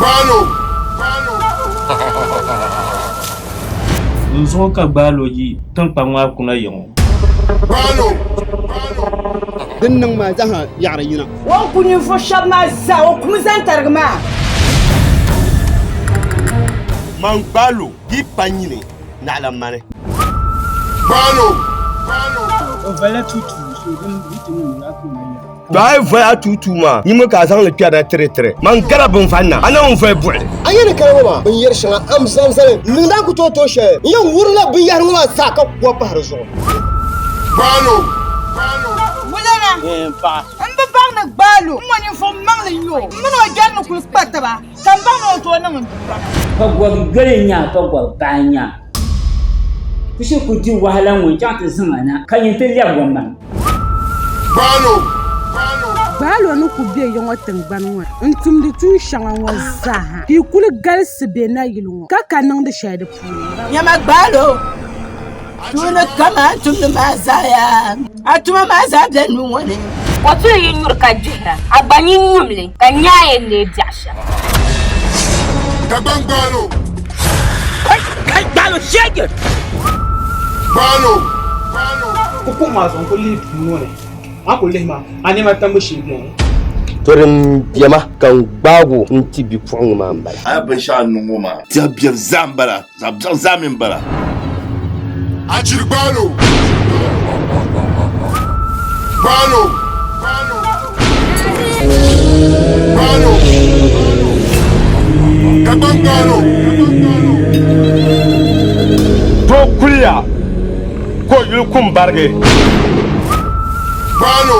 Gbaalo! N zuɣu ka gbaalo yi tiŋkpaŋ maa kuna ya ŋɔ. Gbaalo! Din niŋ maa zaa ha yaɣiri yina. O ni ku ninvuɣ shɛba maa zaa, o kumi zani tarigi maa. Man gbaalo yi pa nyini naɣila mani. Gbaalo! O valila tuutuu so din yi ti niŋ a ku mali ya. To a yi voli a tuutuu maa, nyimi ka a zaŋ li kpɛrina tiritiri. Man gala binvanna, a na ŋun voli buɣili. A yɛn ni kali ŋɔ maa binyɛr shɛŋa a ni zaŋ zali n-niŋdi a ni ku tooi tooi shɛli n-yɛn wurila binyɛhiri ŋɔ maa zaa ka kua pahi di zuɣu. Gbaalo! Wulana, m bi baŋ ni gbaalo ŋɔ ninvuɣ maŋli n-nyɛ o. M min o jɛri ni kul kpa taba, ka m baŋ ni o tooi niŋ n tuma. Pagɔbi yoli n-nyɛ a, pagɔbi baɣa n-nyɛ a. Ti shiri ku di wahala ŋɔ n-chaŋ ti zaŋ a na, ka nyin ti lɛbig o maŋ. Gbaalo! Gbaalo ni ku be ya ŋɔ tiŋgbani ŋɔ ni n-tumdi tuun shɛŋa ŋɔ zaa ha, ka yi kuli galisi be nayili ŋɔ ka ka niŋdi shɛli di puuni. Nyama gbaalo, tuuni kam a ni tumdi maa zaa yaa, a tuma maa zaa be nuu ŋɔ ni. Kɔtuli yi nyuri ka gbihira, a gba nyin nyum li, ka nya a yɛn leei biɛɣu shɛm. Dagbaŋ gbaalo! Kai gbaalo shege! Gbaalo! Ku kuɣu maa zuɣu n kuli lihi duu ŋɔ ni, a ni kuli lihi maa a nɛma tambu shee beni. To din bema ka n gbaag o n-ti bipuɣiŋga maa m-bala. A ya binshɛɣu n-niŋ ŋɔ maa, tɛha biɛri zaa m-bala, zaɣ biɛɣu zaa mi m-bala. Achiri gbaalo! Gbaalo! Gbaalo! Dagbaŋ gbaalo! Doo kuliya ka o yuli kum barigi. Gbaalo!